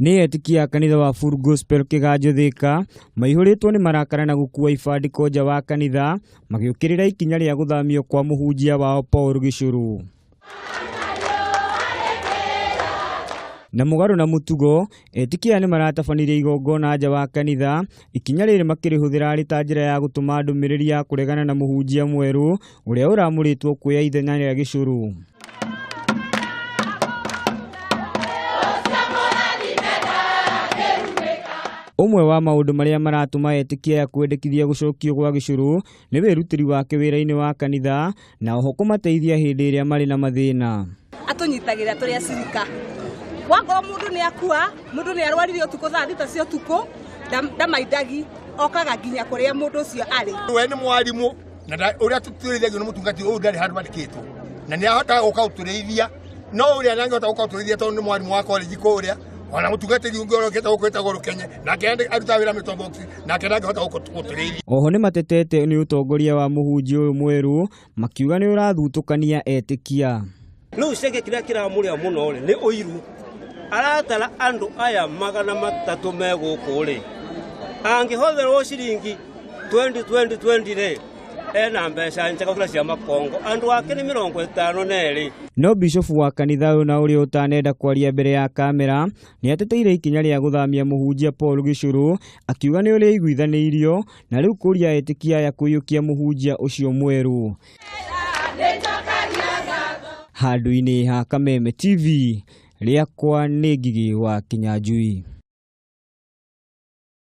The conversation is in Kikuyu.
Nĩ etĩkia a kanitha wa Full Gospel Kĩganjo Thika maihũrĩtwo nĩ marakara na gũkua ibandĩko nja wa kanitha magĩũkĩrĩra ikinya rĩa gũthamio kwa mũhunjia wao Paul Gĩchũrũ. Na mũgarũ na mũtugo, etĩkia aya nĩ maratabanirie igongona nja wa kanitha, ikinya rĩrĩ makĩrĩhũthĩra arĩ ta njĩra ya gũtũma ndũmĩrĩri ya kũregana na mũhunjia mwerũ ũrĩa ũramũrĩtwo kuoya ithenya rĩa Gĩchũrũ. Ũmwe wa maũndũ marĩa maratũma etĩkia aya kwendekithia gũcokio gwa Gĩchũrũ nĩ wĩrutĩri wake wĩra-inĩ wa kanitha na oho kũmateithia hĩndĩ ĩrĩa marĩ na mathĩna. Atũnyitagĩrĩra tũrĩ acirika. Wakorwo mũndũ nĩ akua, mũndũ nĩ arwarire ũtukũ thaa 6 cia ũtukũ, ndamaindagi, okaga nginya kũrĩa mũndũ ũcio arĩ. We nĩ mwarimũ na ũrĩa tũtũrĩithagio nĩ mũtungati ũyũ ndarĩ handũ andĩkĩtwo, na nĩ ahotaga gũka gũtũrĩithia, no ũrĩa ndangĩhota gũka gũtũrĩithia tondũ nĩ mwarimũ wa college kũrĩa, ona mũtungatĩri ũngĩ ũrokĩte gũkũ wĩtagwo Rũkenye, nake arutaga wĩra mĩtombo nake ndangĩhota gũtũrĩithia. Oho nĩ matetete nĩ ũtongoria wa mũhunjia ũyũ mwerũ, makiuga nĩ ũrathutũkania etĩkia. Rĩu cenge kĩrĩa kĩramũrĩa mũno rĩ nĩ ũiru. Aratara andũ aya 300 me gũkũ rĩ, angĩhotherwo ciringi 20 20 20 rĩ, ena mbeca njega gũkĩra cia makongo. Andũ ake nĩ 52. No bishofu wa kanitha ũyũ na ũrĩa ũtanenda kwaria mbere ya kamera nĩ ateteire ikinya rĩa gũthamia mũhunjia Paul Gĩchũrũ, akiuga nĩ ũrĩa aiguithanĩirio na rĩu kũria etĩkia aya kũiyũkia mũhunjia ũcio mwerũ. Handũ-inĩ ha Kameme TV, rĩakwa nĩ Ngigĩ wa Kĩnyanjui.